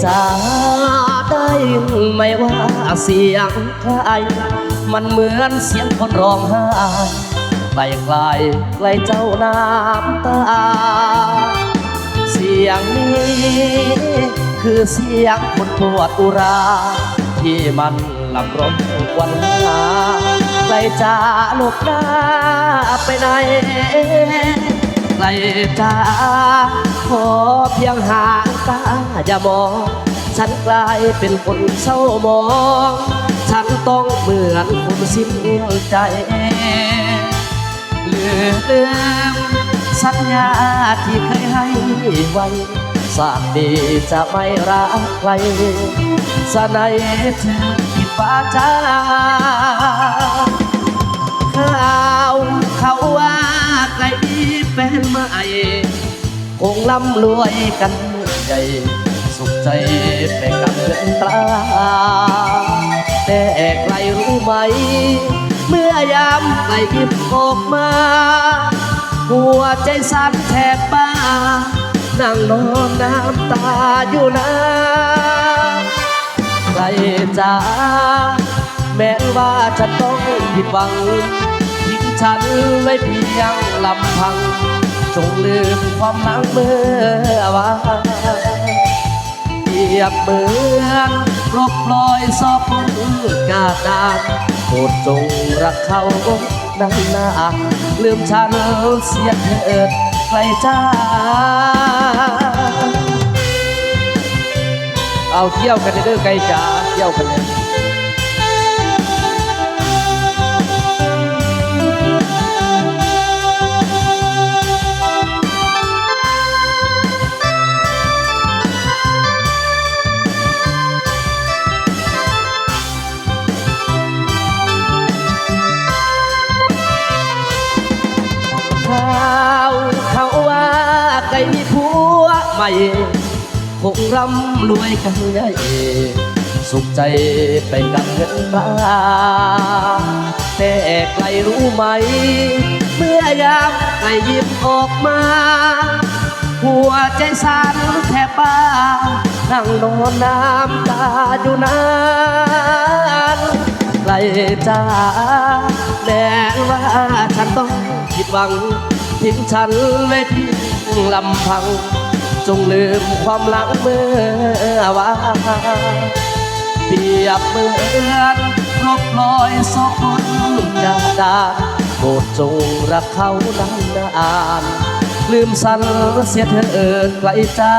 ຈະໄດ້ຍິນໄໝວ່າສຽງໃຜ ມັນເໝືອນສຽງຄົນຮ້ອງໄຫ້ ໃກ້ໆ ໃກ້ເຈົ້ານ້ຳຕາ. ສຽງນີ້ຄືສຽງຄົນປວດອຸຣາ ທີ່ມັນ ລຳລົມຄວັນຫາ ໃກ້ຈະຫຼົບໜ້າໄປໃນ ໃກ້ຈະຂໍພຽງຫາງຕາຢ່າມອງ ສັນກາຍເປັນຄົນເສົ້າໝອງ ສັນຕ້ອງເໝືອນຄົນສິ້ນໃຈ ຫຼືລືມສັນຍາທີ່ເຄີຍໃຫ້ໄວ້ ຊາດນີ້ຈະໄມ່ລັກໃຜ ສະໄນຖືກຜິດວາຈາ. ຂ່າວເຂົາວ່າໃກ້ມີແຟນໃໝ່ ຄົງລ່ຳລວຍກັນໃຫຍ່ ສຸກໃຈໄປກັບເງິນຕາ. ແຕ່ໃກ້ຮູ້ໄໝ ເມື່ອຍາມໃກ້ຍິບອອກມາ ຫົວໃຈສັ່ນແທບບ້າ ນັ່ງນອນນ້ຳຕາຢູ່ນາ. ໃກ້ຈະ ແມ່ນວ່າຈະຕ້ອງຜິດຫວັງ ຖິ້ມສັນໄວ້ພຽງລຳພັງ ຈົ່ງລືມຄວາມຫຼັງເມື່ອວານ. ປຽບເໝືອນລົບລອຍຊອກຄົນກາດດານ ໂປດຈົ່ງຮັກເຂົານານໆ ລືມສັນເສຍເຖີດໃກ້ຈະ. ເອົາ ກ່ຽວກັນເດີ ໃກ້ຈະ ກ່ຽວກັນເດີ. ຂ່າວເຂົາວ່າໃກ້ມີຜົວໃໝ່ ຄົງລ່ຳລວຍກັນໃຫຍ່ ສຸກໃຈໄປກັບເງິນມາ. ແຕ່ໃກ້ຮູ້ໄໝ ເມື່ອຍາມໃກ້ຍິບອອກມາ ຫົວໃຈສັ່ນແທບບ້າ ນັ່ງນອນນ້ຳຕາຢູ່ນັ້ນ. ໃກ້ຈະ ແມ່ນວ່າສັນຕ້ອງຜິດຫວັງ ຖິ້ມສັນໄວ້ພຽງລຳພັງ ຈົ່ງລືມຄວາມຫຼັງເມື່ອວານ. ປຽບເໝືອນລົບລອຍສອກຄົນກາດດານ ໂປດຈົ່ງຮັກເຂົານານໆ ລືມສັນເສຍເທີ້ນໃກ້ຈະ.